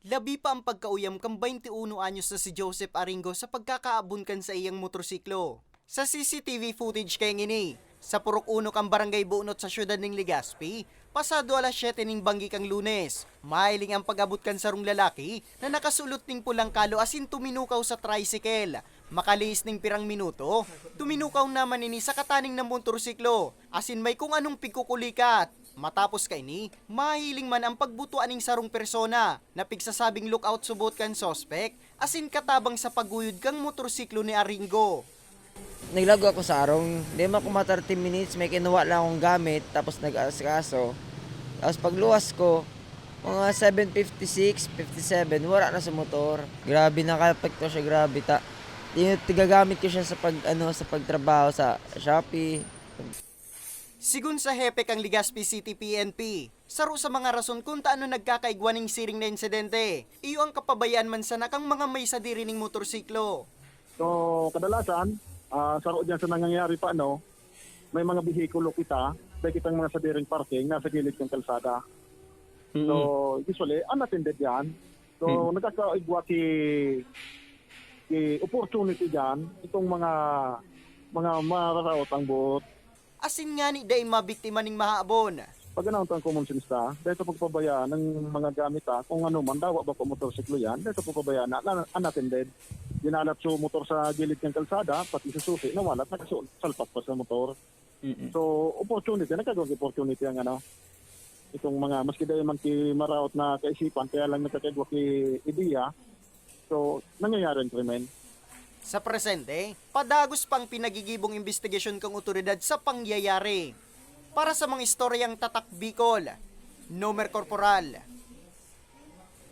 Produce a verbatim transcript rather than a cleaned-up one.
Labi pa ang pagkauyam kan baynte uno anyos na si Joseph Aringo sa pagkakaabon kan saiyang motorsiklo. Sa C C T V footage kaya ngini, sa Purok Uno kan Barangay Bunot sa siyudad ning Legazpi, pasado alas siyete ning banggi kan Lunes, mahiling ang pag-abot kan sarong lalaki na nakasulot ning pulang kalo asin tuminukaw sa tricycle. Makalihis ning pirang minuto, tuminukaw naman ini sa kataning na motorsiklo, asin may kung anong pigkukulikat. Matapos kaini, mahiling man ang pagbutua ning sarong persona na pigsasabing lookout subot kan suspek, asin katabang sa paguyod kan motorsiklo ni Aringo. Naglago ako sa arong. Di man ako mga thirty minutes, may kinuha lang akong gamit, tapos nag-asikaso. Tapos pagluwas ko, mga seven fifty-six, fifty-seven, wala na sa motor. Grabe, nakapekto siya, grabe. Ta, tigagamit ko siya sa pag ano sa pagtrabaho sa Shopee. Sigon sa hepe kan Legazpi City P N P, saro sa mga rason kung taano nagkakaigwa ning siring na insidente, iyo ang kapabayaan man sana kan mga may sadiri ning motorsiklo. So, kadalasan, ah, saro diyan sa nangyayari pa, no, may mga behikulo kita, dahil kitang mga sadiring parking nasa gilid ng kalsada. So, usually, unattended yan. So, nagkakaigwa ki, ki opportunity dyan, itong mga mga mararaot ang buot. Asin ngani dai mabiktima ning mahabon. Pag-anawon ta ang common sense ta, dahil sa pagpabaya ng mga gamit ta, kung ano man, dawa ba ko motorsiklo yan, dahil sa pagpabaya na, na unattended. Dinalat so motor sa gilid ng kalsada, pati sa susi, nawalat, nakasalpak pa sa motor. So, opportunity, nagkagawang opportunity ang ano, itong mga, maski dahil man ki maraot na kaisipan, kaya lang nagkakagwa ki ideya, so, nangyayari ang krimen. Sa presente, padagos pang pinagigibong imbestigasyon kan otoridad sa pangyayari. Para sa mga istoryang Tatak Bicol, Nomer Corporal,